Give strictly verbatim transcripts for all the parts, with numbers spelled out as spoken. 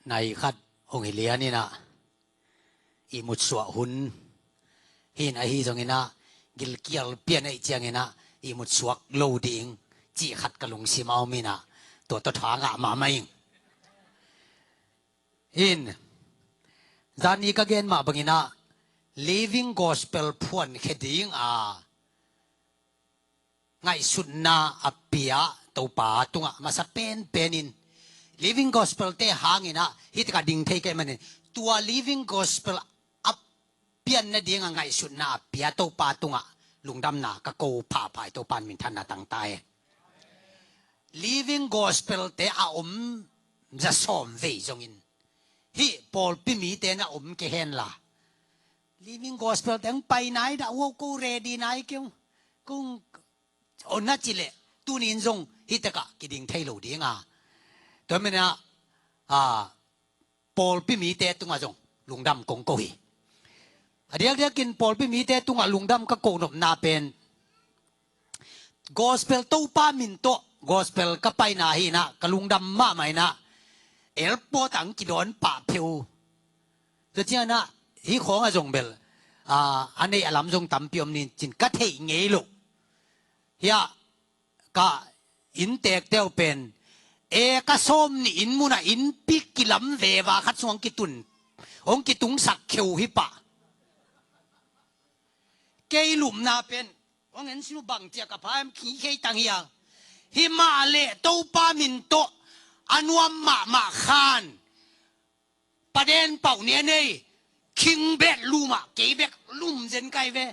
Nai khat hong hi lian in ah, ihmut suah hun hi in, ahi zongin ah, gilkial pian ahih ciangin ah, ihmut suak lo ding cih khat ka lungsim a om in ah, tua tawh tha ngah mahmah ing. In, zani ka gen mah bangin ah, Living Gospel phuankhia ding a ngaihsutna a pia Topa tungah, masa penpen in Living Gospel te hangin ah hih takah ding thei ka hih manin, tua Living Gospel a pian nading a ngaihsutna a pia Topa tungah lungdamna ka ko phapha hi. Topa in minthanna tang ta hen. Living Gospel te a om za sawm vei zongin, hih pawlpi mite na om kei hen la, Living Gospel te hong pai nai dah, wow, ko ready nai kei ung, kong on na ci leh, tuni in zong hih takah kiding thei lo ding a. Tua manin ah, a, pawlpi mite tungah zong lungdam kong ko hi. A diakdiakin pawlpi mite tungah lungdam ka ko nopna pen, Gospel Topa min tawh Gospel ka paina hi in ah, ka lungdam mahmah in ah, airport ah hong kidawn pah pheu. Tua ciangin ah, hih khawng ah zong bel, a, a neih a lam zong tampi om ni cin ka theih ngei lo. Hiah ka innteekte uh pen, e, ka sawm nih inn munah innpi kilam veva khat sung hong kitun, hong kitungsak kheu hi pah. Kei lupna pen, hong en sin uh bang ci a ka pha em, khi khei tang hi a. Hi mah leh Topa min tawh a nuam mahmah khan, paden pauh nih a nei, khing bek lum ah, kei bek lum zen kai ve.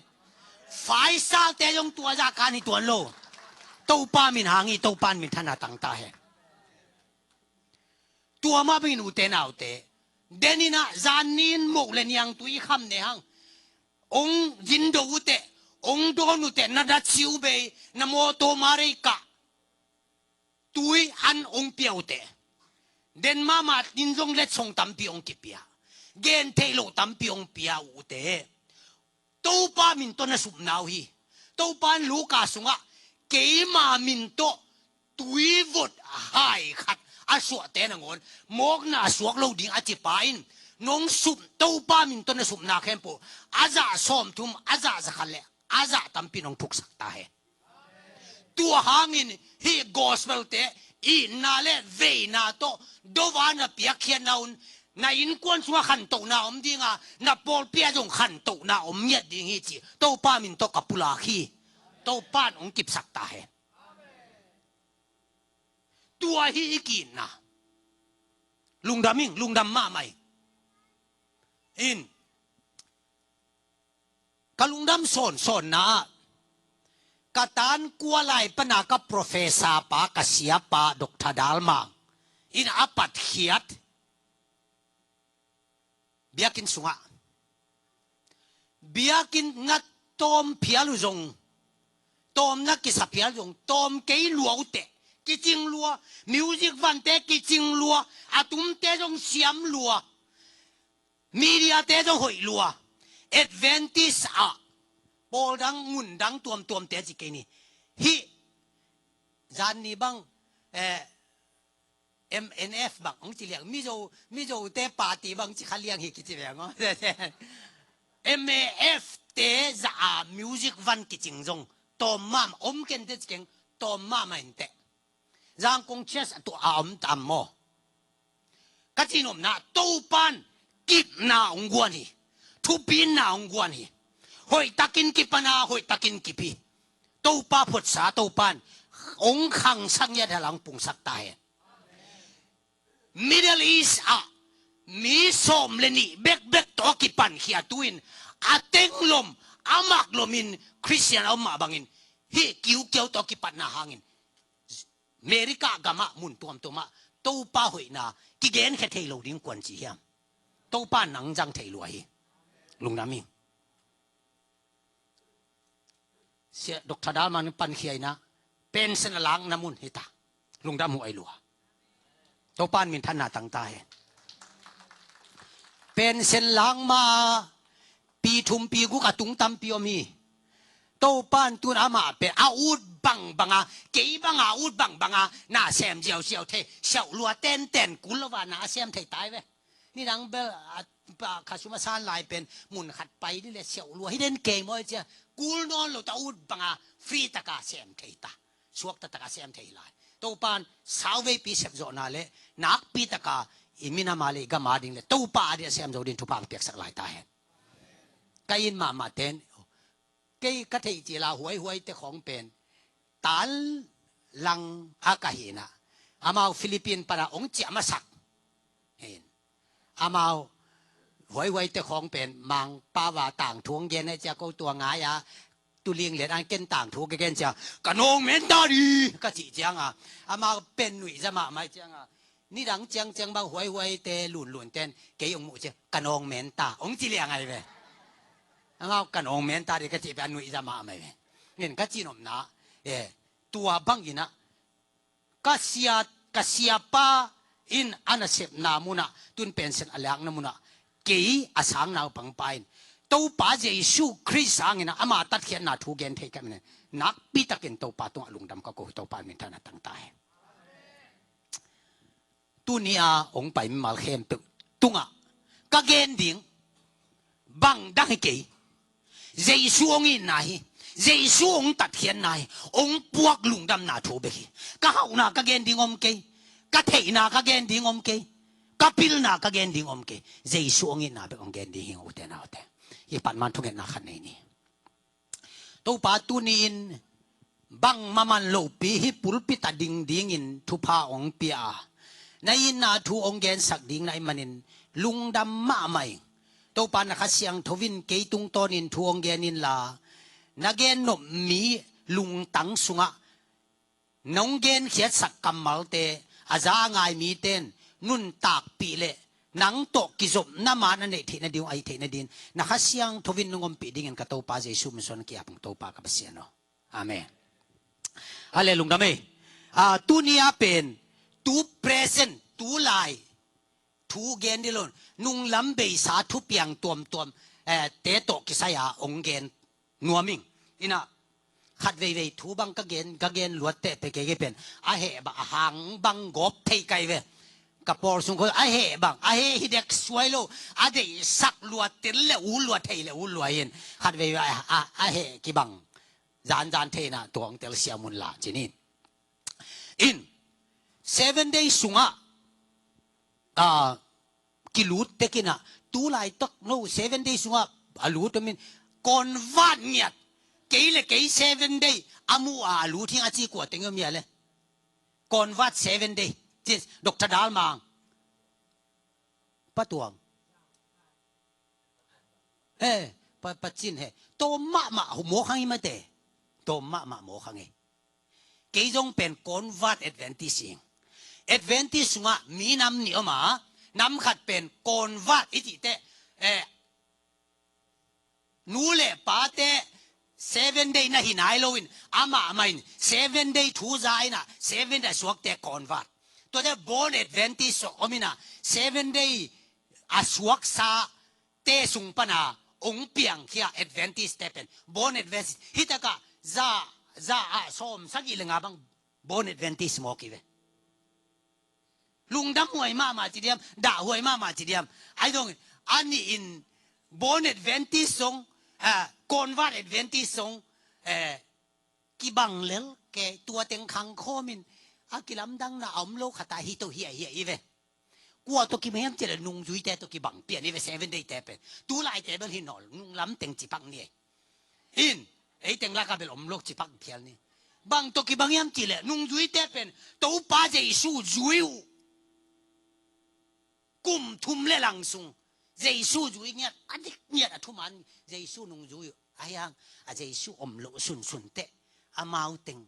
Faisal te zong tua zah khan hi tuan lo. Topa min hang hi, Topa in minthanna tang ta hen. Tua mah bangin ute naute, den in ah zan ni in moh le niangtui kham ne hang, ong zindo uh teh, ong dawn uh teh, na da ciu bei, na mawtaw marei kah, tui an ong pia uh teh, den mahmah in zong letsong tampi ong kipia, gen theih loh tampi ong pia uh teh. Topa min tawh na supna uh hi. Topa in Luka sungah, keima min tawh tui vot hai khat a suahte nangawn mawkna a suak lo ding a cipa in, nong sup, Topa min tawh na supna khempeuh a zah sawmthum, a zah zakhat le a zah tampi nong thuksak ta hen. Tua hangin hih gospel te itna le veina tawh dovana piakkhiatna un, na innkuan sungah khantohna om ding a, na pawlpi ah zong khantohna om ngiat ding hi ci Topa min tawh ka pulak hi. Topa in hong kipsak ta hen. Tua hi i ki-itna. Lungdam ing, lungdam mahmah ing. In, ka lungdam sawnsawnna ah, ka tan kua lai pana ka professor pa, ka siapa, Doctor Dalmang in a patkhiat biakinn sungah, biakinn na tawm phial uh zong, tawm na kisa phial zong, tawm kei lua uh teh, kicing lua, music vante kicing lua, a tumte zong siam lua, media te zong hoih lua, Adventist ah, pawl dang, mun dang tuamtuamte ci kei ni. Hih zan ni bang, eh, M N F bang hong ci liang, Mizo, Mizo te party bang ci kha liang hi kici veng aw. M A F te zah a music van kicing zong tawm mahmah, om kei inteh ci keng, tawm mahmah inteh. Zangkong church a tuah a om tam maw? Ka cih nopna, Topa in kipna hong guan hi. Thupina hong guan hi. Hoihtakin kipan a, hoihtakin kip hi. Topa phuatsa, Topa in hong khangsak ngiat hel a hong pungsak ta hen. Middle East ah mi sawm le nih bekbek tawh a kipankhia, tu-in a tenglom, a maklom in Christian a om mah bangin, hih kiukiau tawh a kipatna hangin America gamah, mun tuamtuamah Topa hoihna kigenkhia thei lo ding kuan ci hiam? Topa in nang zang thei lua hi. Lungdam ing. Sia Doctor Dalmang in pankhia in ah, pension a lakna mun hi ta. Lungdam uh ai lua. Topa in minthanna tang ta hen. Pension lak ma, pi thum pi guk a tung tampi om hi. Topa in tu-in amah pen a ut bangbanga, kei banga ut bangbanga na sem ziauziau thei, siauhlua tenten kul lo va na a sem thei tai ve. Nidang bel a, pa, khasum a san lai pen mun khat pai dih le siauhlua hi den kei maw cia, kul nawn lo ta, ut banga free taka sem thei ta, suakta taka sem thei lai. Topan sauveipi sepzawhna le nakpi taka i minam a le i gam a ding le Topa a ding a sem zo ding thupha piaksak lai ta hen. Ka inn mahmah ten, kei ka theih cil a huaihuai te khawng pen tan lang a ka hi na, amau Philippine pana ong ciah masak. Hin. Amau huaihuai te khawng pen Mangpau a tangthu ong gen e cia, ko tua ngai a, tuling lian an ken tangthu ka gen cia, ka nawng men ta di ka cih cianga, amau pen nuihza mahmah cianga, nidang ciangciang bang huaihuai te lunlun ten kei ong muh cia, ka nawng men ta ong ci liang ai ve. Amau ka nawng men ta di ka cih pen a nuihza mahmah ai ve. Ngen ka cih nopna, eh, tua bang ina ka sia, ka siapa in a nasepna muna, tun pension a lakna muna, kei a sang naupangpa in Topa Jesu Khrist sangin ama tatkhiatna thu gen thei ka mine, nakpi takin Topa tungah lungdam ka ko, Topa min thana tang ta hen. Tuni a ong pai mimal khempeuh tungah ka gen ding bang dang hi kei. Jesu ong itna hi, Jesu ong tatkhiatna hi, ong puak lungdamna thu bek hi. Ka hauhna ka gen ding om kei, ka theihna ka gen ding om kei, ka pilna ka gen ding om kei. Jesu ong itna bek ong gen ding hi, ute naute. Hi pan man thungetna khat nei ni. Topa tuni in bangmah man lopi hi pulpit a ding dingin thupha ong pia a, na itna thu ong gensak ding na i manin lungdam mahmah ing. Topa na Kha Siangtho in kei tungtawnin thu ong gen inla, na gen nop mi lungtang sungah nong genkhiatsak kammalte a za a ngai miten nuntakpih le nang tawh kizopna man a neih theihna ding, a hi theihna ding na Kha Siangtho in nong ompih dingin ka Topa Jesu min suan kiap ung, Topa ka Pasian aw. Amen. Hallelujah, amen. Ah, tuni a pen tu present, tu lai thu gen dih lo, nunglam beisa thupiang tuamtuam, eh, te tawh kisai a ong gen nuam ing. Ina, khat veivei thu bang ka gen, ka gen luat teh pe kei kei pen a heh bang, a hang bang gawp thei kai ve. Ka pawl sung khol a heh bang, a heh hi dek suai lo, a deihsak luat tel le u luat thei le u luat in, khat veivei a, a, a heh kibang zanzan theina tuang tel siam un la cinin. In, seven day sungah, ah, kilut tekinah, tu laitak no, seven day sungah a lut omin, convert ngiat, kei le kei seven day a mu a lut hing a ci kua teng om ia le. Convert seven day. Tis, Doctor Dalmang. Patuang. Eh, pa, pa cin he. To mahmah mawk hang i mate. To mahmah mawk hang i. Kei zong pen convert Adventist ing. Adventist sungah mi nam nih om a, nam khat pen convert i cih teh, eh, nu le pate seven day na hi nai loin, amah mah in seven day thu za inah, seven day a suakte convert. Tuate born Adventist sung om inah, seven day a suaksa te sung pana ong piangkhia Adventist te pen born Adventist. Hitakah za, za ah sawm sagih le nga bang born Adventist mawk hi ve. Lungdam huai mahmah ci diam, dah huai mahmah ci diam. Ai dong, a nih in born Adventist sung, eh, convert Adventist sung, eh, kibang lel kei, tua teng khang khawmin a kilamdangna a om lo khata hi to hiah hiah i ve. Kua tawh kibang hiam cih leh nungzuite tawh kibang pian i ve, seven day te pen. Tu laite bel hi nawl, nunglam teng cipak ni ei. In, ei teng laka bel om lo cipak phial ni. Bang tawh kibang hiam cih leh nungzuite pen Topa Jesu zui uh. Kum thum le lang sung Jesu zui ngiat, a dik ngiat a thuman Jesu nungzui uh. Ahi hang a Jesu om loh sunsun teh amau teng,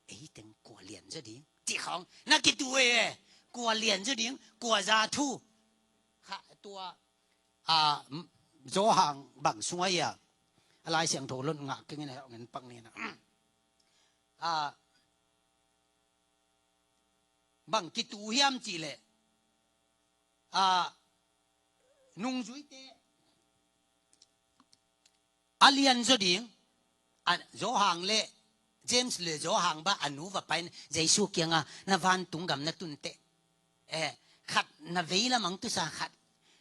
ei teng kua lian zaw ding cih khawng na kitu e. Kua lian zaw ding, kua za thu. Kha tua, a, m-, Johan bang sung a ia, a Lai Siangtho lon ngah kengin a heuh ngen pak ni na. A, bang kitu hiam cih leh, a, nungzuite a lian zaw ding, a, Johan le James le Johan bang a nu va pai in Jesu kiangah, na vantung gam na tun teh, eh, khat na veilam hong tusa, khat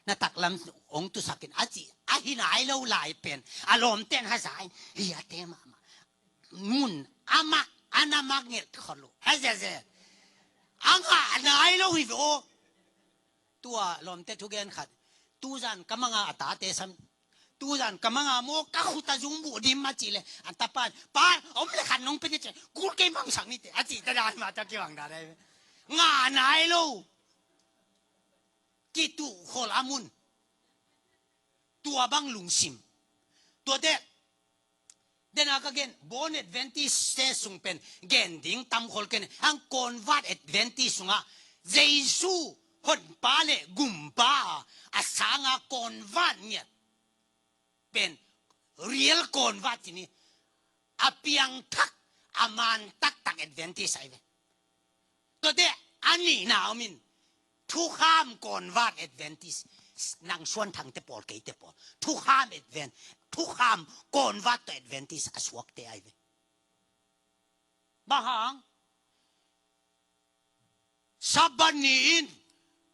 na taklam hong tusak in, a ci a hi nai lo lai pen a lawmte in haza in, hi a te mahmah. Mun amah a na mak ngelh khol uh a zia zia. A ngah nai lo hi ve aw. Tua lawmte thugen khat, tuzan ka manga a tate sam, tuzan ka manga maw, ka khut a zung buh dim a cih leh, a tapa in, pa, om le khat nong pe ni ci, kul kei mangsak ni teh a cih ta dan mah ta kibang dan ai ve. Ngah nai lo. Kituh khol a mun. Tua bang lungsim. Tuate, dena ka gen, Born Adventist te sung pen gen ding tam khol ken, ang convert Adventist sungah Jesu honpa le gumpa a, a sanga convert ngiat pen real convert ci ni, a piangthak, a man taktak Adventist ai ve. Tuate a nihna om in, thukham convert Adventist, nang Suan Thangte pawl, keite pawl. Thukham Advent, thukham convert tawh Adventist a suakte ai ve. Bang hang? Sabbath ni in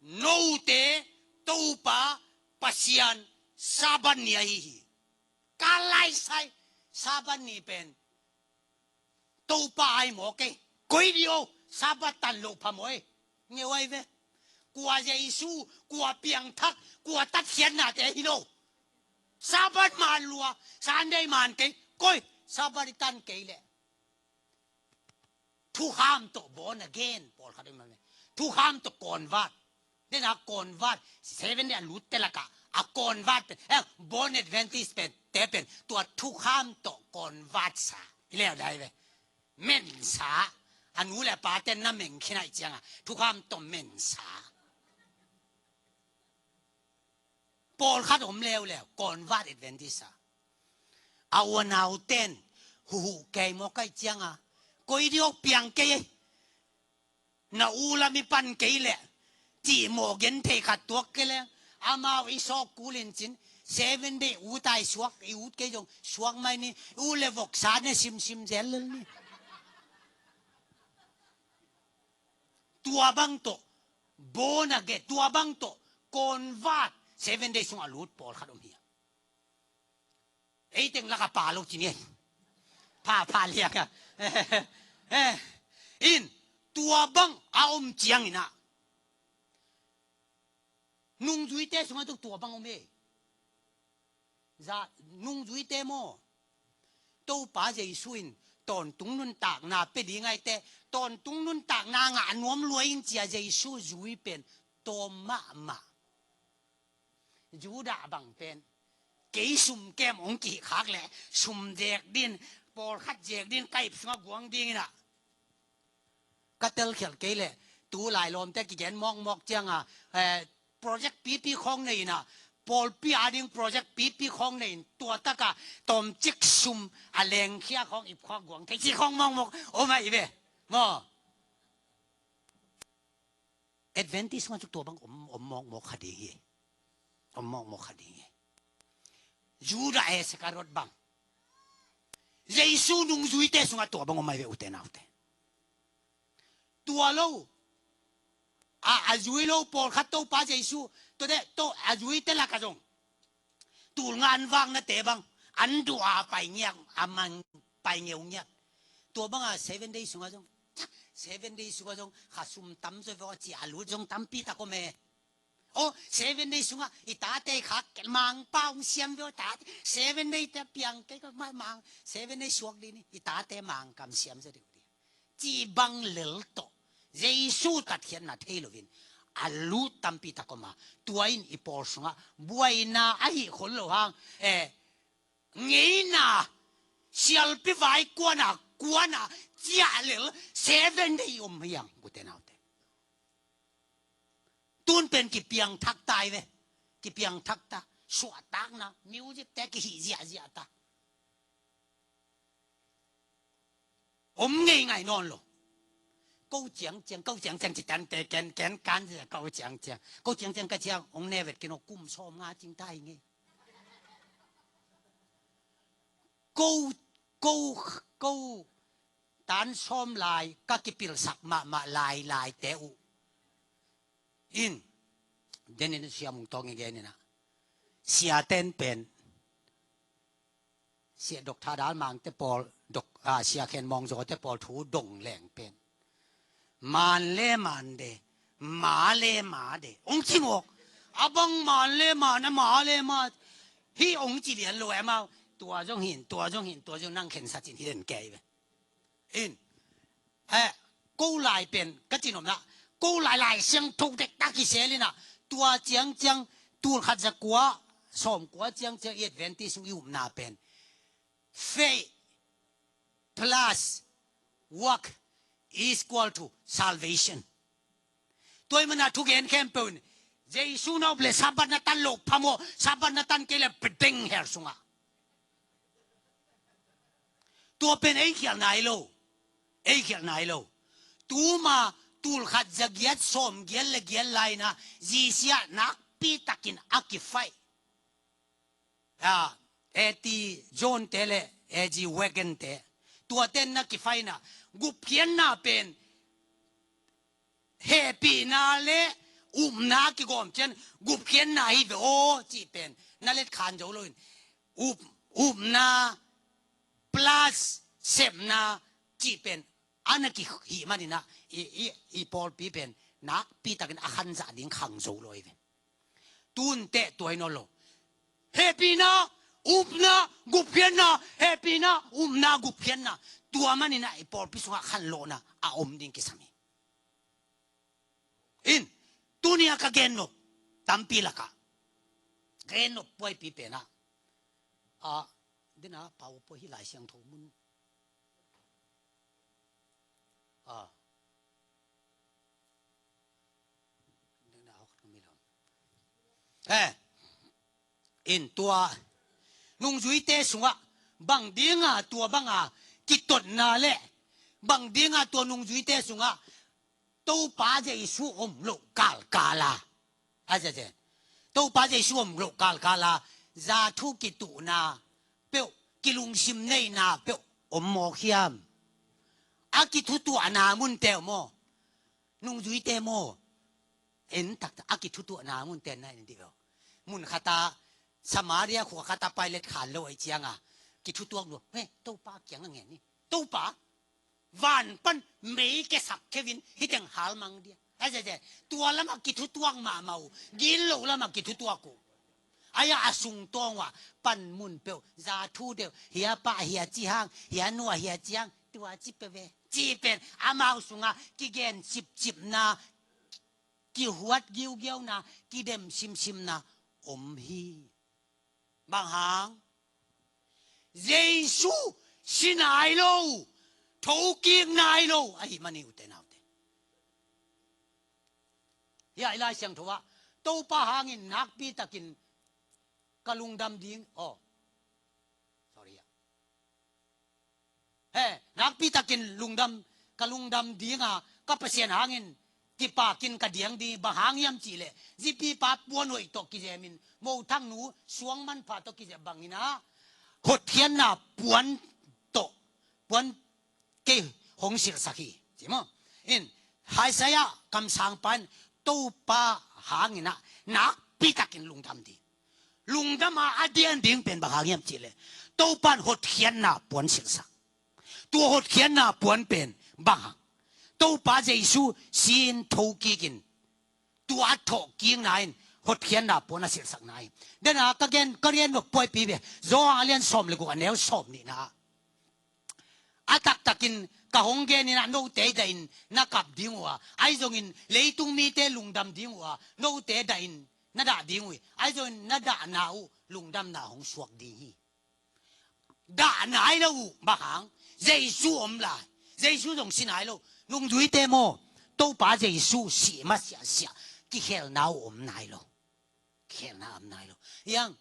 note Topa Pasian Sabbath ni ahi hi. Ka laisai, Sabbath ni pen Topa ai maw kei. Koi dih o, Sabbath tan loh phamawh ei. Ngeu ai ve. Kua Jesu, kua piangthak, kua tatkhiatnate hi lo. Sabbath man lua, Sunday man kei, koi, Sabbath i tan kei leh. Thukham tawh born again, pawlkhat in mah ve. Thukham tawh convert. Dena convert, Seven Day a lutte lakah a convert pen, eh, Born Adventist pen, te pen, tua thukham tawh convert sa. I leh dai ve. Mensa. A nu le a pate na meng khin ahih cianga thukham tawh mensa. Pawlkhat om leuleu convert Adventist a. A u a nauten huhuh kei mawk ahih cianga, koi dih o, piang kei ei. Na u lam i pan kei leh, cih mawh gen thei khat tuak kei leng, amau i sawk kul in cin, Seven Day ut a i suak, i ut kei zong suak mai ni, ut le voksa ne simsim zel lel ni. Tua bang tawh born again, tua bang tawh convert, Seven Day sungah lut pawlkhat om hi a. Ei teng laka pa lo ci ni ei. Pha, pha liak a. Eh, in, tua bang a om ciangin ah, nungzuite sungah tuk tua bang om ei. Za, nungzuite maw, Topa Jesu in tawntung nuntakna pia ding ahih teh, tawntung nuntakna ngah nuam lua ing ci-a Jesu zui pen tawm mahmah. Judah bang pen, kei sum kem hong kihkhak leh, sum zek din, pawlkhat zek din, ka ip sungah guang dingin ah. Ka telkhialh kei leh, tu lai lawmte kigen mawkmawk cianga, eh, project pipi khawng nei in ah, pawlpi ading project pipi khawng nei in, tua takah tawmcik sum a lengkhia khawng ipkhua guang thei ci khawng mawkmawk om ahi ve. Maw? Adventist sungah cu tua bang om, om mawkmawk kha ding hi. Om mawkmawk kha ding hi. Judah Iskariot bang, Jesu nungzuite sungah tua bang om ahi ve, ute naute. Tua lo a, a zui lo pawlkhat Topa Jesu, tua teh, tua a zuite lakah zong, tulnga an vaknate bang, an duh a pai ngiak, a man pai ngeu ngiak. Tua banga Seven Day sungah zong, Seven Day sungah zong kha sum tam zaw vawh ci a lut zong tampi tak om e. Aw, Seven Day sungah i tate i khak Mangpau hong siam vawh, tate Seven Day te piang kei ka ma-, Mang, Seven Day suak dih ni, i tate Mangkam siam zaw dih uh dih. Cih bang lel tawh Jesu tatkhiatna thei loin a lut tampi tak om a, tua in i pawl sungah buaina ahi khol lo hang, eh, ngeina, sialpi vai kuana, kuana, ciah lel Seven Day om hiang, ute naute. Tun pen kipiangthak ta hi ve. Kipiangthak ta. Suahtakna, music te kihih ziahziah ta. Om ngeingai nawn lo. Ko ciangciang, ko ciangciang ci tante ken, ken kan zia ko ciangciang. Ko ciangciang ka ciang, hong ne vet ken aw, kum sawmnga cing ta hi ngei. Ko, ko, ko tan sawm lai ka kipilsak mahmah lailaite uh. In, denin siamung tawng i genin ah, siaten pen, sia Doctor Dal Mangte pawl, Dok-, ah, sia Khen Mawng Zawte pawl thu dong leng pen, man le man de, ma le ma de, ong ci mawk. A bang man le man, a ma le ma hi ong ci lian lo e mau. Tua zong hin, tua zong hin, tua zong nang khen sa cin hi den kei ve. In, eh, ko lai pen ka ci nopna, ko lai Lai Siangtho dektak hi sel in ah, tua ciangciang, tul khat za kua sawm kua ciangciang i Adventist i upna pen, faith plus work is equal to salvation. Tua ahih manin ah thugen khempeuh in, Jesu na up leh Sabbath na tan loh phamawh, Sabbath na tan kei leh bedeng hell sungah. Tua pen ei khialhna hi lo. Ei khialhna hi lo. Tuma tul khat za giat sawm giat le giat lai-in ah, zisia nakpi takin a kifaih, ah, A T John te le A G Wagon te, tuate na kifaihna, gupkhiatna pen hehpihna le upna kigawm ciang gupkhiatna hi ve aw cih pen na letkhan zo loin, up, upna plus sepna cih pen a na kihih manin ah, i, i, i pawlpi pen nakpi takin a khanzah ding khang zo lo hi ve. Tun teh tua hi nawn lo. Hehpihna, upna, gupkhiatna, hehpihna, upna, gupkhiatna. Tua manin ah i pawlpi sungah khanlawhna a om ding kisam hi. In, tuni a ka gen nop tampi lakah, ka gen nop puaipi pen ah, a, dena pau pua hi Lai Siangtho mun. A, dena hok na mi lo. Eh, in tua nungzuite sungah bang dinga tua banga kitotna le bang dinga tua nungzuite sungah Topa Jesu om loh kalkala. A zia zia. Topa Jesu om loh kalkala zathu kituhna peuh, kilungsim neihna peuh om mawk hiam? A kithutuahna munte maw, nungzuite maw, en taktak a kithutuahna munte na en dih lo. Mun khata Samaria khua khata Pilate khan lo aih cianga kithutuak lo. He, Topa kiang a ngen ni. Topa, van pan mei kesak khevin hiteng halmang dia. A zia zia. Tua lamah kithutuak mahmah uh. Gin lo lamah kithutuak uh. Aia a sungtawng uh ah panmun peuh, zathu deuh, hia pa hia ci hang, hia nua hia ci hang, tua ci peuh ve. Ci pen amau sungah kigen cipcipna, kihuat giugiauna, kidem simsimna om hi. Bang hang? Jesu si nai lo, thokik nai lo ahih manin ute naute. Hia i Lai Siangtho ah, Topa hangin nakpi takin ka lungdam ding. Oh, sorry ah. He, nakpi takin lungdam, ka lungdam dinga, ka Pasian hangin kipakin ka diang ding, bang hang hiam cihleh, zipipa puan hoih tawh kizemin, mothang nu suang manpha tawh kizep bangin ah, hotkhiatna puan tawh, puan kei hong silhsak hi, ci maw. In, Isaiah kamsangpa in Topa hangin ah nakpi takin lungdam ding. Lungdam a a dian ding pen bang hang hiam cihleh, Topa in hotkhiatna puan silhsak. Tua hotkhiatna puan pen bang hang? Topa Jesu si-in thokikin, tua a thawhkikna in hotkhiatna puan a silhsakna hi. Dena ka gen, ka gen nop puaipi ve. Johan a lian sawm le guk a neu sawm nihna ah, a taktakin ka hong genin ah note dahin na kap ding uh a, ahi zongin leitung mite lungdam ding uh a, note dahin na dah ding uh hi. Ahi zongin na dahna uh lungdamna hong suak ding hi. Dah nai lo uh, bang hang? Jesu om lai. Jesu zong si nai lo. Nungzuite maw, Topa Jesu sih masiahsiah kikhelna uh om nai lo. Kikhelna om nai lo. Hiang,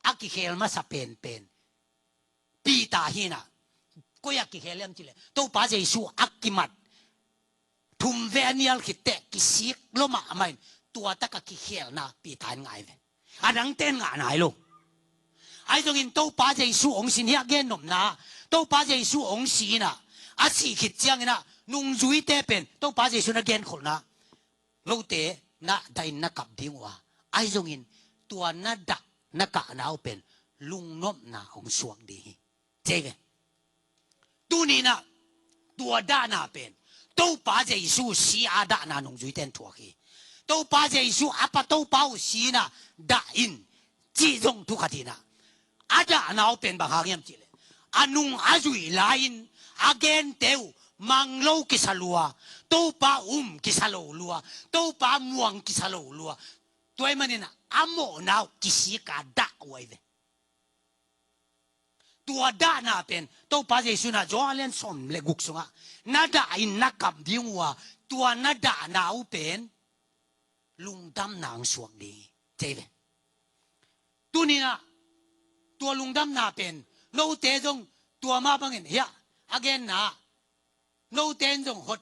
a kikhel masa penpen Peter hi-in ah, koi-ah kikhel hiam cihleh, Topa Jesu a kimat thum vei a nial khit teh kisik lua mahmah in, tua tak a kikhelna Peter in ngah hi ve. A dangte in ngah nai lo. Ahi zongin Topa Jesu hong si-in, hia gen nopna, Topa Jesu hong si-in ah, A sih khit ciangin ah nungzuite pen Topa Jesu na genkholhna, note na dah in na kap ding uh a, ahi zongin tua na dah na kahna uh pen lungnopna hong suak ding hi. Ci ve. Tuni in ah tua dahna pen Topa Jesu si a dahna nungzuite in thuak hi. Topa Jesu a Pa Topa uh si in ah dah in cih zong thu khat hi in ah, a dahna uh pen bang hang hiam cih leh a nung a zuih lai-in a gente uh mang lo kisa lua, Topa um kisa lo lua, Topa muang kisa lo lua. Tua ahih manin ah a mawhna uh kisik a dah uh ahi ve. Tua dahna pen Topa Jesu in ah Johan lian sawm le guk sungah na dah in na kap ding uh a, tua na dahna uh pen lungdamna hong suak ding hi, ci ve. Tuni in ah tua lungdamna pen note zong tua mah bangin hiah a genna note in zong hot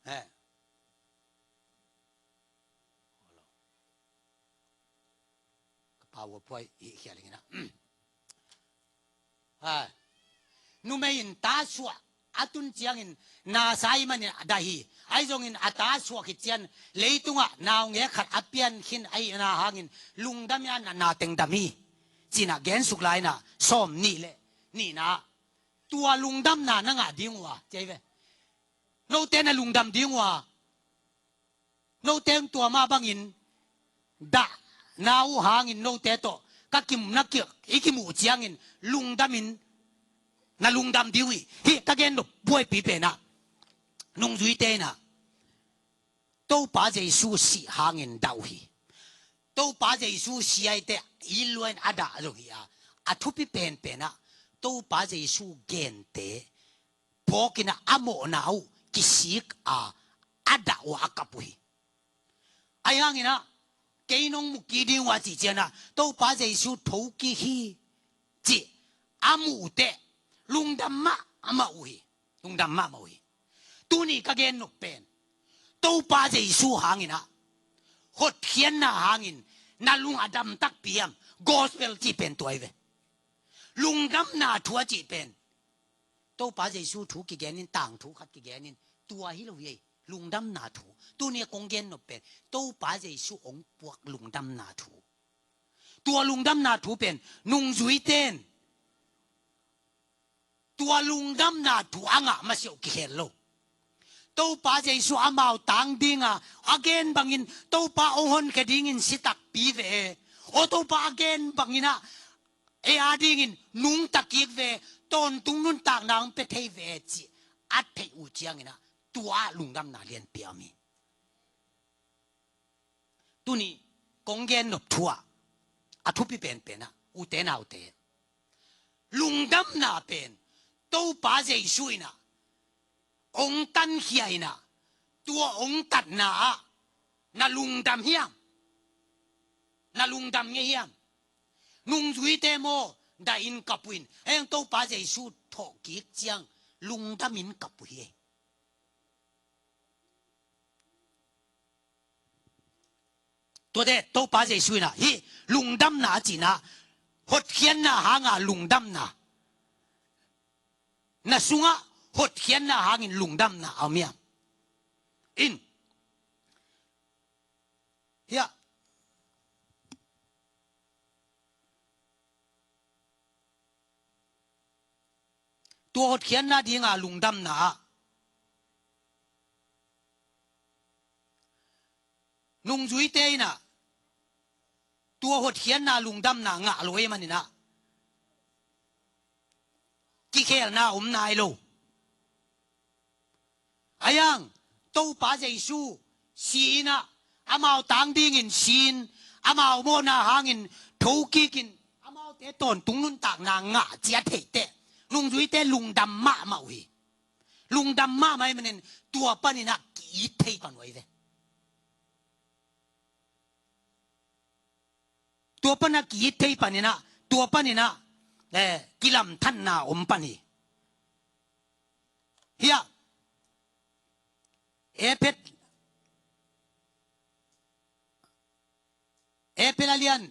He. Ka pau a puai i khia lingina. Ha. Numei in ta suah a tun ciangin na sa ahih manin a dah hi. Ahi zongin a ta suah khit ciang leitungah naungek khat a pian khin ahihna hangin lungdam in ah na teng dam hi. Ci in ah gensuk lai in ah sawm nih le nihna tua lungdamna na ngah ding uh a, ci ahi ve. Note na lungdam ding uh a, note in tua mah bangin dahna uh hangin note tawh ka kim na ki, i kimuh ciangin lungdam in na lungdam ding uh hi. Hih ka gen nop buaipi pen ah nungzuite in ah Topa Jesu sih hangin dah uh hi. Topa Jesu si ahih teh i lua in a dah zo hi a, a thupi penpen ah Topa Jesu gente phawk in ah a mawhna uh kisik a, a dah uh a, a kap uh hi. Ahi hangin ah kei nong mu kik ding uh a cih ciang ah Topa Jesu thokik hi cih a muh uh teh lungdam mahmah uh hi. Lungdam mahmah uh hi. Tuni ka gen nop pen Topa Jesu hangin ah hotkhiatna hangin na lung a dam takpi hiam? Gospel cih pen tua ahi ve. Lungdamna thu a cih pen Topa Jesu thu kigen in, tangthu khat kigen in, tua hi lo hi. Lungdamna thu. Tuni a kong gen nop pen Topa Jesu hong puak lungdamna thu. Tua lungdamna thu pen nungzuite in tua lungdamna thu a ngah masiah uh kikhel lo. Topa Jesu amau tang ding a, a gen bangin Topa hong honkhia dingin si takpi ve e. Aw Topa a gen bangin ah ei a dingin nungta kik ve, tawntung nuntakna hong pia thei ve cih a theih uh ciangin ah tua lungdamna lianpi a om hi. Tuni kong gen nop thu ah a thupi penpen ah, ute naute, lungdamna pen Topa Jesu in ah hong tankhia in ah, tua hong tatna ah na lungdam hiam? Na lungdam ngei hiam? Nungzuite maw, dah in kap uh in, heng Topa Jesu thawhkik ciang lungdam in kap uh hi. Tuate Topa Jesu in ah hih lungdamna a cihna, hotkhiatna hanga lungdamna, na sungah hotkhiatna hangin lungdamna a om hiam? In, hiah tua hotkhiatna dinga lungdamna ah nungzuite in ah tua hotkhiatna lungdamna ngah lo ahih manin ah kikhelna om nai lo. Ahi hang Topa Jesu si in ah, amau tang dingin si in, amau mawhna hangin thokik in, amaute tawntung nuntakna ngah cih a theih teh nungzuite lungdam mahmah uh hi. Lungdam mahmah ahih manin tua panin ah ki-it thei pan uh ahi ve. Tua pan a ki-it thei panin ah, tua panin ah, eh, kilamthanna om pan hi. Hiah Ephet Hebrew a lian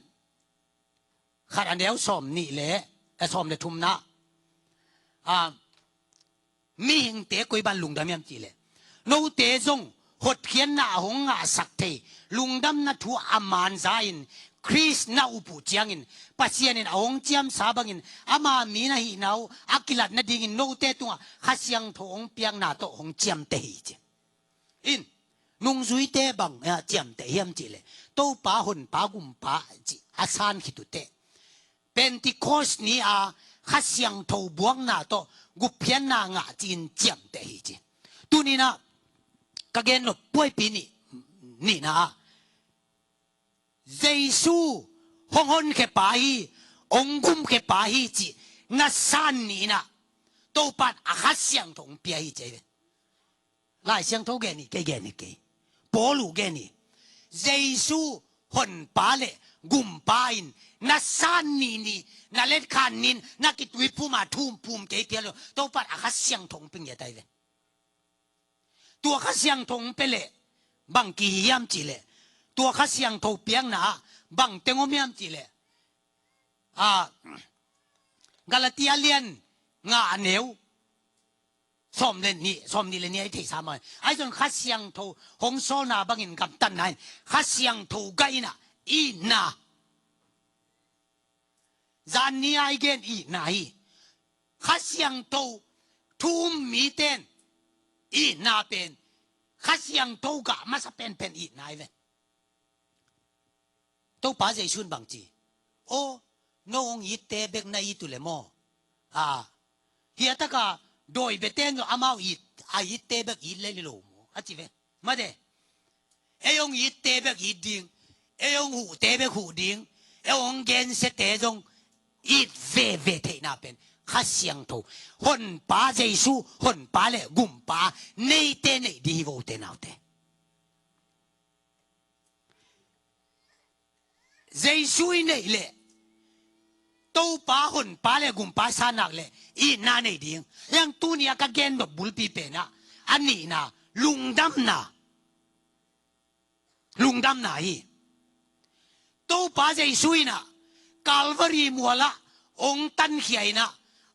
khat a neu sawm nih le, eh, sawm le thumna. Ah, mihingte koi ban lungdam hiam cih leh, note zong hotkhiatna a hong ngahsak thei lungdamna thu a man za-in Khrist na up uh ciangin, Pasian in a hong ciamsa bangin ama mi na hihna uh a kilat nadingin note tungah Kha Siangtho hong piakna tawh hong ciamteh hi ci. In, nungzuite bang, eh, ciamteh hiam cih leh, Topa, Honpa, Gumpa cih a san khit uh teh, Pentecost ni-a Kha Siangtho buakna tawh gupkhiatna ngah ci-in ciamteh hi ci. Tuni-in ah ka gen nop buaipi nih, nihna ah, Jesu hong honkhia pa hi, hong gumkhia pa hi cih na san ni-in ah, Topa in a Kha Siangtho hong pia hi ci hi ve. Lai Siangtho gen hi, kei gen hi kei. Paul uh gen hi. Jesu Honpa le Gumpa in na san ni-in, na letkhan ni-in, na kituiphum a thumphum kei phial lo, Topa in a Kha Siangtho hong pia hi ve. Tua Kha Siangtho hong pia leh bang kihi hiam cih leh, tua Kha Siangtho piakna ah bang teng om hiam cih leh, ah, Galatia lian nga a neu sawm le nih, sawm nih le nih ah i theihsa mah. Ahi zong Kha Siangtho hong sawlna bangin gamtatna in Kha Siangtho gah in ah itna. Zan ni-a i gen itna hi. Kha Siangtho thu um mite in itna pen, Kha Siangtho gah masa penpen itna hi ve. Topa Jesu in bang ci? Aw, no hong itte bek na it uh leh maw, a, hih a taka dawi biate in zong amau it, a itte bek it lel hi lo maw, a ci ve. Mate, ei hong itte bek it ding, ei hong huhte bek huh ding, ei hong gensiate zong it veve theihna pen Kha Siangtho, Honpa Jesu, Honpa le Gumpa neite neih ding hi vo, ute naute. Jesu i neih leh, Topa, Honpa le Gumpa sa nak leh itna nei ding. Hiang tuni-a ka gen nop bulpi pen ah, a nihna, lungdamna. Lungdamna hi. Topa Jesu in ah Calvary mual ah hong tankhia in ah,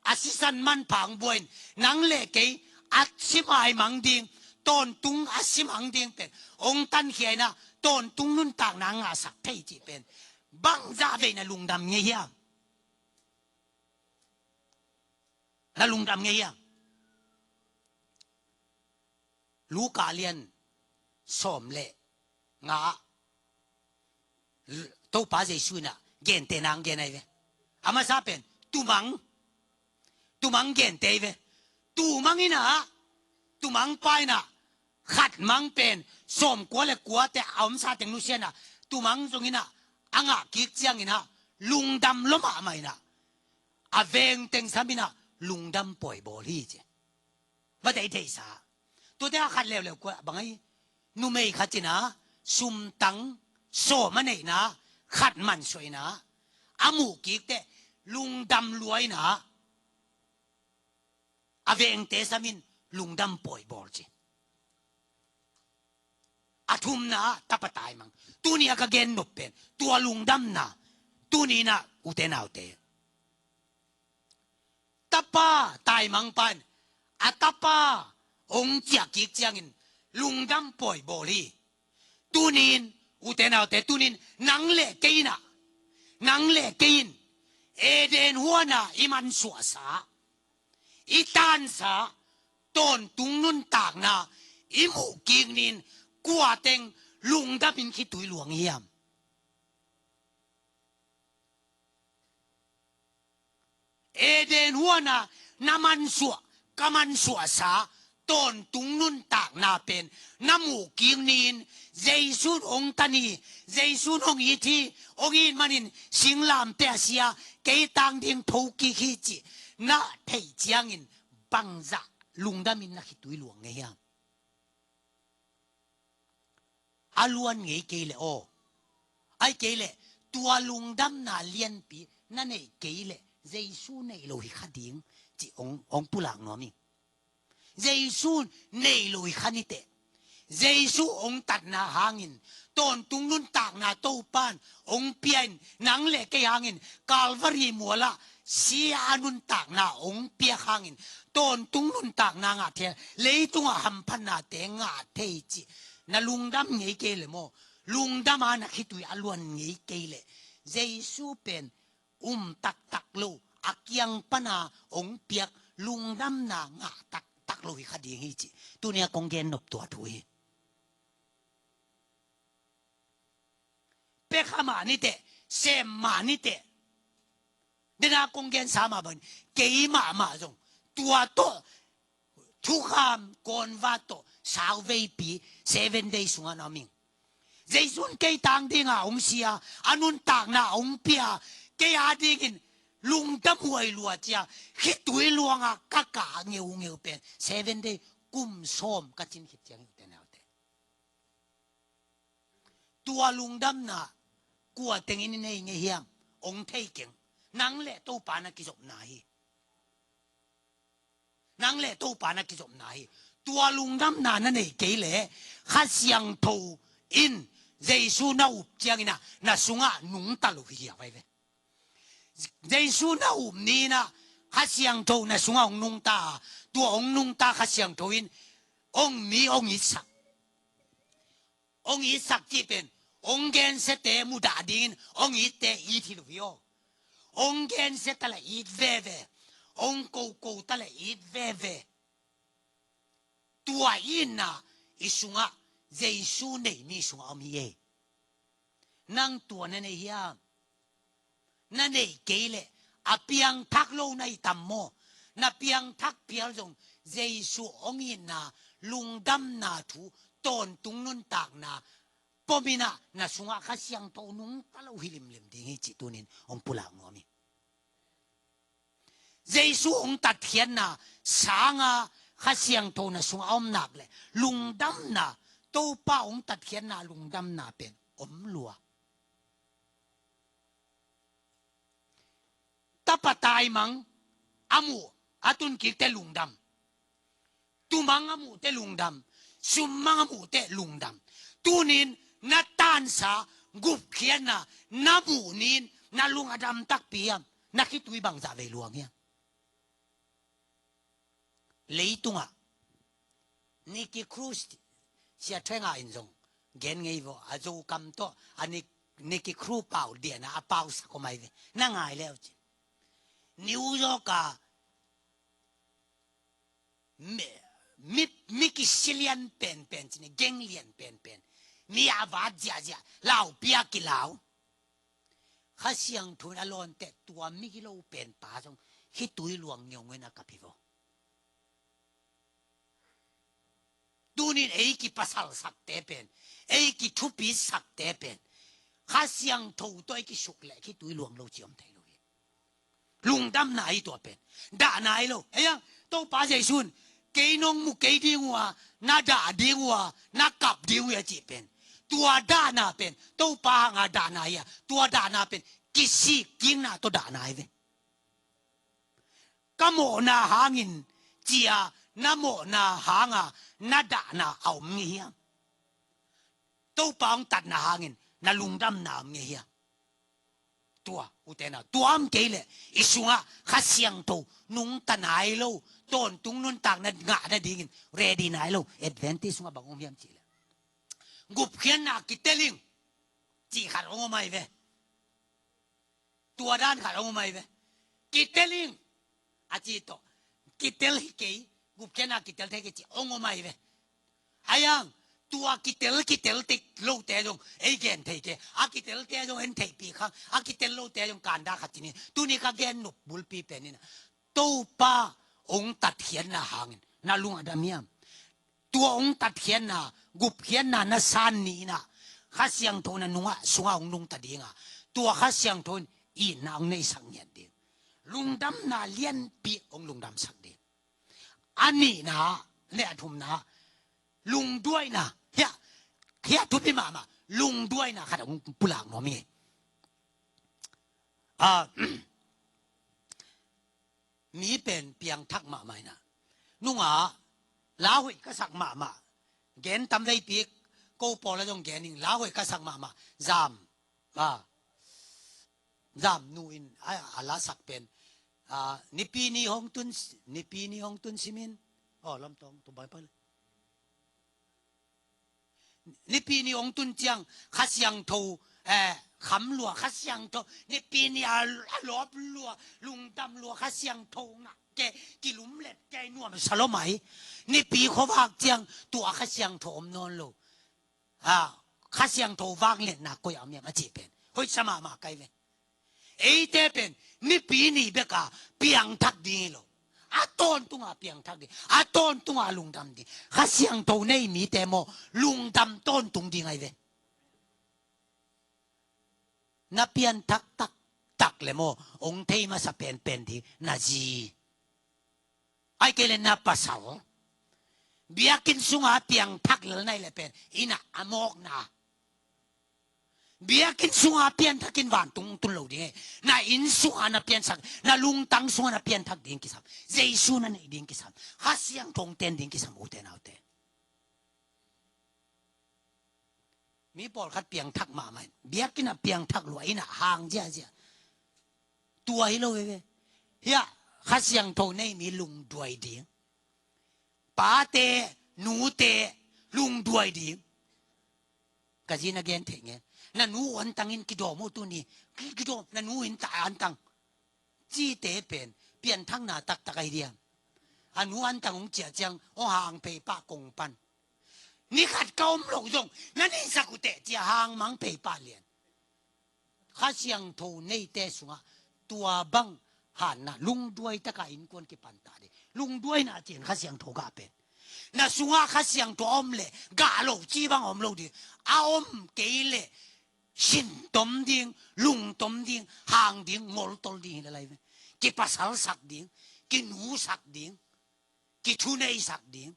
a sisan manpha hong bua in, nang le kei a sim a mang ding, tawntung a sim a mang ding pen hong tankhia in ah, tawntung nuntakna ngahsak thei cih pen bangzah vei na lungdam ngei hiam? Na lungdam ngei hiam? Luka lian sawm le nga ah Topa Jesu in ah gentehna hong gen ahi ve. A masa pen tumang, tumang gente ahi ve. Tumang in ah, tumang pa in ah khat mang pen sawmkua le kuate a omsa teng nusia in ah, tumang zong in ah a ngah kik ciangin ah lungdam lua mahmah in ah, a veng teng sam in ah lungdam pawi bawl hi ci. Mate, i theihsa, tuate a khat leuleu kua bang ahi? Numei khat in ah sumtang sawm a neihna, khat mansuah in ah, a muh kik teh lungdam lua in ah, a vengte sam in lungdam pawi bawl ci. A thumna ah tapa taimang. Tuni-a ka gen nop pen tua lungdamna. Tuni in ah, ute naute, tapa taimang pa in a tapa hong ciah kik ciangin lungdam pawi bawl hi. Tuni in, ute naute, tuni in nang le kei in ah, nang le kei in Eden huan ah i mansuahsa, i tansa, tawntung nuntakna i muh kik ni-in, kua teng lungdam in khitui luang hiam? Eden huan ah na mansuah, ka mansuahsa tawntung nuntakna pen na muh kik ni-in, Jesu in hong tan hi, Jesu in hong it hi, hong it manin singlamteh a si a, kei tang ding tho kik hi cih na theih ciangin bangzah lungdam in na khitui luang ngei hiam? A luan ngei kei leh aw, ahih kei leh tua lungdamna lianpi na neih kei leh Jesu neih lo hi kha ding cih hong, hong pulak nuam ing. Jesu neih lo hi kha ni teh, Jesu hong tatna hangin tawntung nuntakna Topan hong pia in, nang le kei hangin Calvary mualah sia a nuntakna hong piak hangin tawntung nuntakna ngah thei, leitungah hamphatnate ngah thei cih na lungdam ngei kei le maw? Lungdam a na khitui a luan ngei kei le Jesu pen um taktak lo, a kiang pana hong piak lungdamna ngah taktak lo hi kha ding hi cih tuni a kong gen nop tua thu hi. Pia kha mah ni teh, sem mah ni teh. Dena kong gensa mah bangin kei mahmah zong tua tawh thukham kawnva tawh sauveipi seven day sungah na om ing. Jesu in kei tang dinga hong sia, a nuntakna hong pia, kei a dingin lungdam huai lua cia, khitui luanga ka kah ngeungeu pen seven day, kum sawm ka cin khit ciang hi uh te naute. Tua lungdamna kua tengin i nei ngei hiam? Hong thei keng. Nang le Topa na kizopna hi. Nang le Topa na kizopna hi. Tua lungdamna na nei kei le Kha Siangtho in Jesu na up ciangin ah na sungah nungta lo hi hiau ai ve. Jesu na up ni-in ah Kha Siangtho na sungah hong nungta a, tua hong nungta Kha Siangtho in hong mi hong itsak. Hong itsak cih pen hong gensiate mudah dingin hong itte it hi lo hi aw. Hong gensiate la it veve, hong kokote la it veve. Tua itna i sungah, Jesu nei mi sungah om hi ei. Nang tua na nei hiam? Na nei kei leh a piangthak lo na hi tam maw? Na piangthak phial zong Jesu hong itna, lungdamna thu, tawntung nuntakna pom in ah na sungah Kha Siangtho nungta lo hi limlim ding hi cih tuni-in hong pulak nuam hi. Jesu hong tatkhiatna sanga Kha Siangtho na sungah a om nak leh lungdamna, Topa hong tatkhiatna lungdamna pen om lua. Tapa taimang a muh a tunkikte lungdam. Tumang a muhte lungdam. Summang a muhte lungdam. Tuni-in na tansa gupkhiatna na muh ni-in na lung a dam takpi hiam? Na khitui bangzah vei luang hiam? Leitungah Nicky Cruz, Sia Theng a in zong gen ngei vaw, a Zokam tawh a Nick, Nicky Cruz pau diana a pausak om ai ve. Na ngai leu cin. New York a mi, mi, mi kisilian penpen cin, geng lian penpen, mi a vat ziahziah, laupi a kilau. Kha Siangtho in a lawnte tua migilo pen pa zong khitui luang ngeungeu in a kap hi vaw. Tuni-in ei kipasalsakte pen, ei kithupitsakte pen Kha Siangtho tawh ei kisuk leh khitui luang lo ci om thei lo hi. Lungdamna hi tua pen. Dahna hi lo. Ei ang, Topa Jesu in kei nong mu kei ding uh a, na dah ding uh a, na kap ding uh a cih pen, tua dahna pen Topa hanga dahna hi a, tua dahna pen kisik kikna tawh dahna hi ve. Ka mawhna hangin ci-a na mawhna hanga na dahna a om ngei hiam? Topa hong tatna hangin na lungdamna om ngei hiam? Tua, u te nau, tua om kei leh i sungah Kha Siangtho nungta nai lo, tawntung nuntakna ngah nadingin ready nai lo Adventist sungah bang om hiam cih leh, gupkhiatna kitel ing cih khat hong om ai ve. Tua dan khat hong om ai ve. Kitel ing a ci tawh, kitel hi kei, gupkhiatna kitel thei kei cih hong om ai ve. Ai ang, tua kitel, kitel tek lote zong ei gen thei kei. A kitelte zong en theihpih khang, a kitel lote zong kanda khat ci ni. Tuni ka gen nop bulpi pen in ah, Topa hong tatkhiatna hangin na lung a dam hiam? Tua hong tatkhiatna, gupkhiatna na san ni-in ah Kha Siangtho na nungah, sungah hong nungta ding a, tua Kha Siangtho in itna hong neisak ngiat ding. Lungdamna lianpi hong lungdamsak ding. A nihna le a thumna, lungduaina. Hiah, hiah thupi mahmah, lungduaina khat hong pulak nuam hi. Ah, mi pen piangthak mahmah in ah, nungah lauhuih ka sak mahmah, Gen tam veipi, ko pawl a zong gen ing, la hoih ka sak mahmah. Zam, a, Zam nu in a, a la sak pen, a, Nipi ni hong tun, Nipi ni hong tun simin. Oh, lam tong tu bai pai le. Nipi ni hong tun ciang, Kha Siangtho, eh, kham lua, Kha Siangtho, Nipi ni a, a lawp lua, lungdam lua, Kha Siangtho ngah ke, kilumlet ke, nuam sa lo mai. Nipi khuavak ciang, tua Kha Siangtho om nawn lo. Ha, Kha Siangtho vangliatna koi a om hiam a cih pen hoih sa mahmah kai ve. Eite pen Nipi ni bek a piangthak ding hi lo. A tawntung a piangthak ding, a tawntung a lungdam ding. Kha Siangtho nei mite maw, lungdam tawntung ding ahi ve. Na pianthak taktak le maw, hong thei masa penpen ding na zi, ahih kei leh na pasal. Biakinn sunga piangthak lel na hih leh pen, inn ah a mawkna. Biakinn sunga pianthak in vantung tun lo ding hi. Na inn sunga na piansak, na lungtang sunga na pianthak ding kisam. Jesu na neih ding kisam. Kha Siangtho hong teng ding kisam, ute naute. Mi pawlkhat piangthak mahmah in, biakinn ah piangthak lua, inn ah hang ziahziah. Tua hi lo hi ve. Hiah, Kha Siangtho nei mi lungduai ding. Pate, nute, lungduai ding. Ka zi na gen theih ngen. Na nu antang in kidawm uh tuni. Ki-, kidawm, na nu in ta antang. Cite pen pianthakna taktak ahi diam. A nu antang hong ciah ciang, hong hang pei pah kong pan. Ni khat ka om loh zong na neisak uh teh, ci-a hang mang pei pah lian. Kha Siangtho neite sungah tua bang hanna, lungduai taka innkuan kipan ta ding. Lungduaina cih in Kha Siangtho gah pen. Na sungah Kha Siangtho a om leh gah lo ci bang a om lo ding. A om kei leh sintom ding, lungtom ding, hang ding, ngoltol ding hi le lai ve. Kipasalsak ding, kinusak ding, kithuneisak ding.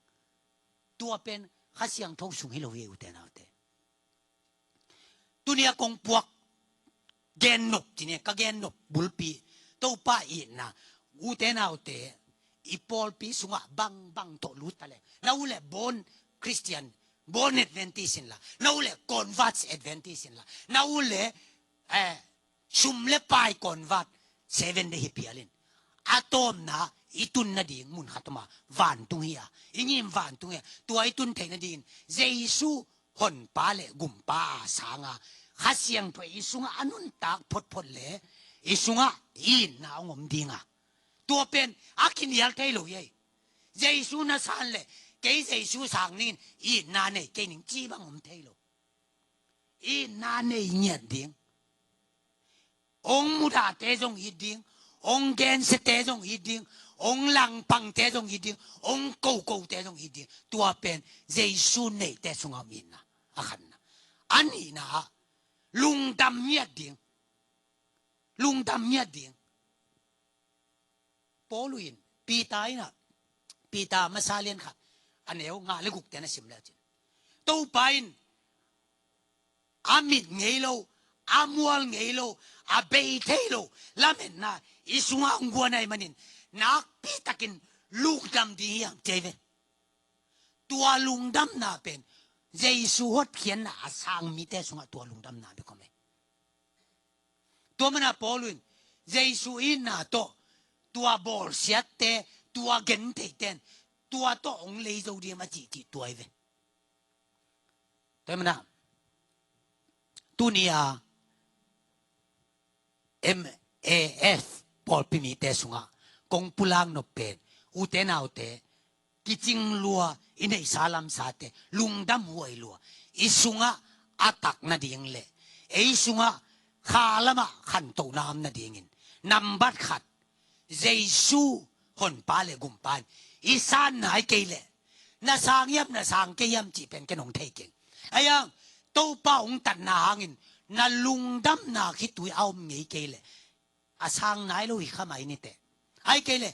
Tua pen Kha Siangtho sung hi lo hi, ute naute. Tuni a kong puak gennop, tuni a ka gennop bulpi, Topa itna, ute naute, i pawlpi sungah bangbang tawh lut ta leh, na uh leh born Christian, born Adventist inla, na uh leh converts Adventist inla, na uh leh, eh, sum le pai convert Seven Day hi pialin, a tawpna i tun nading mun khat om a, vantung hi a, i ngim vantung hi a, tua i tun theih nadingin Jesu Honpa le Gumpa a sanga Kha Siangtho i sungah a nuntak photphot le i sungah itna hong om ding a, tua pen a kinial thei lo hi ei. Jesu na san le kei Jesu sang ningin itna nei kei ning ci bang om thei lo. Itna nei ngiat ding. Ong mudahte zong it ding, ong gensiate zong it ding, ong langpangte zong it ding, ong kokote zong it ding. Tua pen Jesu neihte sungah om itna a khatna. A nihna ah lungdam ngiat ding. Lungdam ngiat ding. Paul in, Peter in ah, Peter masa lian khat, a neu nga le gukte na sim le cin, Topa in a mit ngei lo, a mual ngei lo, a bei thei lo lametna i sungah hong guan ahih manin nakpi takin lungdam ding hi hang ci ve. Tua lungdamna pen Jesu hotkhiatna a sang mite sungah tua lungdamna bek om e. Tua mana Paul in Jesu itna tawh tua bawlsiatte, tua gentheihten tua tawh hong lei zo ding a cihcih tua hi ve. Tua mana tuni a M A F pawlpi mite sungah kong pulak nop pen, ute naute, kicing lua, i neihsa lamsate lungdam huai lua, i sungah a tak nading le ei sungah kha lamah khantohna om nadingin, nambat khat, Jesu Honpa le Gumpa in i san nai kei leh, na sang hiam, na sang kei hiam cih pen ken hong thei keng. Ahi hang Topa hong tatna hangin na lungdamna khitui a om ngei kei leh, a sang nai lo hi kha mai ni teh. Ahih kei leh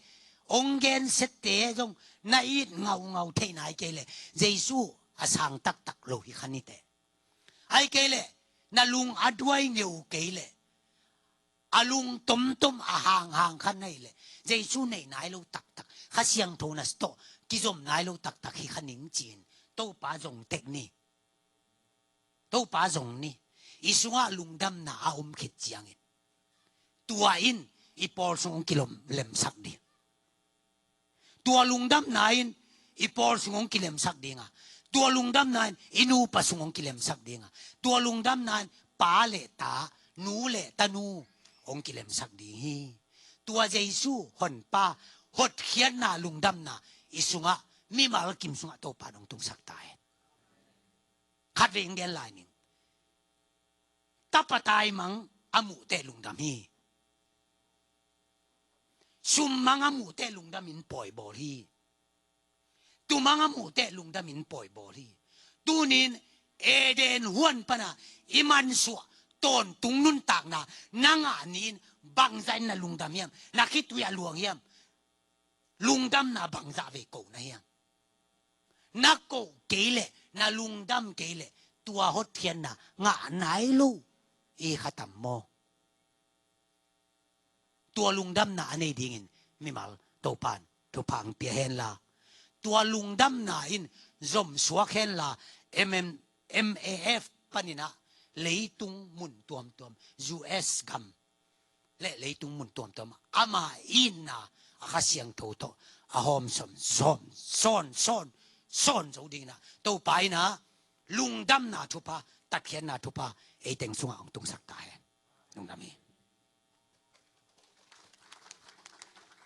hong gensiate zong na it ngaungau thei nai kei leh, Jesu a sang taktak lo hi kha ni teh. Ahih kei leh na lung a duai ngeu kei leh, a lung tomtom a hanghang kha na hih leh, Jesu neih nai lo taktak, Kha Siangtho na tawh kizom nai lo taktak hi kha ning ci-in Topa zong tek ni. Topa zong ni. I sungah lungdamna a om khit ciangin, tua in i pawl sung hong kilemsak ding. Tua lungdamna in i pawl sung hong kilemsak ding a, tua lungdamna in i nupa sung hong kilemsak ding a, tua lungdamna in pa le ta, nu le tanu hong kilemsak ding hi. Tua Jesu Honpa hotkhiatna lungdamna i sungah, mimal kim sungah Topa in hong tungsak ta hen. Khatvei hong gen lai ning. Tapa taimang a muh teh lungdam hi. Summang a muh teh lungdamin pawi bawl hi. Tumang a muh teh lungdamin pawi bawl hi. Tunin Eden huan pana i mansuah tawntung nuntakna na ngah ni-in bangzah in na lungdam hiam? Na khitui a luang hiam? Lungdamna bangzah vei ko na hiam? Na ko kei leh, na lungdam kei leh, tua hotkhiatna ngah nai lo i kha tam maw? Tua lungdamna a nei dingin mimal Topan thupha hong pia henla, tua lungdamna in zomsuak henla, M M, M A F panin ah leitung mun tuamtuam, U S gam le leitung mun tuamtuam, ama itna a Kha Siangtho tawh a hawm sawn, sawn, sawn, sawn, sawn zo dingin ah, Topa in ah lungdamna thupha, tatkhiatna thupha ei teng sungah hong tungsak ta hen. Lungdam hi.